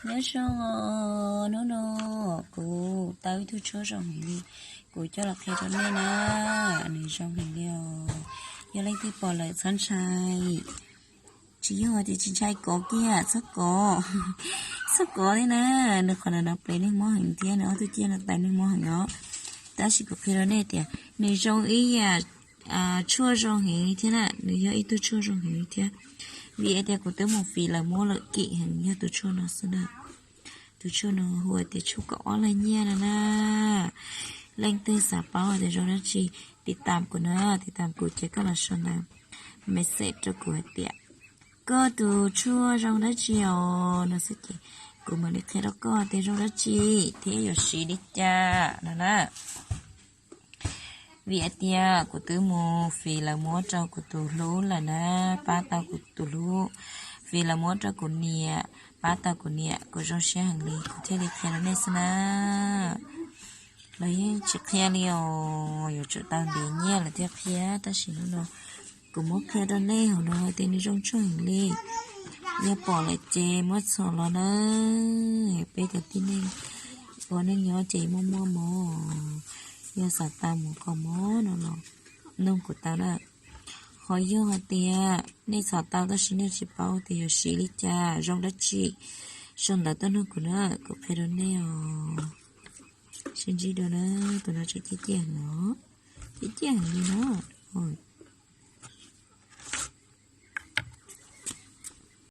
Nyob zoo os, hnub no kuv tau ib tug tshuaj zoo heev li, kuv coj los qhia rau nej na. Nws zoo heev li os. Yog leej twg pom lawm txhob ntshai. Tsis yog tias tsis ntshai, kov kiag, txhob kov, txhob kov thiab na. Nws qhov no plev neeg mob heev thiab nws ob tug ciaj no tais neeg mob heev os. Tab sis kuv qhia rau nej tias nws zoo ib yam tshuaj zoo heev li thiab na, nws yog ib tug tshuaj zoo heev li thiab. Vim tias kuv twb mus fiv lawv muab lawm kim heev yog tus tshuaj no xwb na. Tus tshuaj no hu tias tshuaj kaum ob lag nyiaj no na. Leej twg xav paub tias zoo dab tsi, tiv tam kuv na, tiv tam kuv ces koj los sau ntawv message rau kuv hais tias koj tus tshuaj zoo dab tsi os no xwb ces kuv mam li qhia rau koj tias zoo dab tsi thiab yuav siv li cas no na. Vim hais tias kuv twb mus fiv lawv muab rau kuv tus hlub lawm na, pab tau kuv tus hlub, fiv lawv muab rau kuv niam, pab tau kuv niam, kuv zoo siab heev li kuv thiaj li qhia rau nej xwb na. Lawv yeej tsis qhia li os, yuav tsum tau ntiav nyiaj lawv thiaj qhia, tab sis hnub no kuv muab qhia rau nej hauv no hais tias nws zoo tshuaj heev li. Yog pom lawm ces muab txhom los na. Peb cov tib neeg ua neej nyob ces muaj muaj mob, yog xav tau mus kho mob no los nug kuv tau na. Qhov yog hais tias nej txhom tau tab sis nej tsis paub tias yuav siv li cas zoo dab tsi, sau ntawv tuaj nug kuv na, kuv qhia rau nej os. Sib ntsib dua na. Tus no tseem ciaj ciaj heev os, ciaj ciaj heev li no.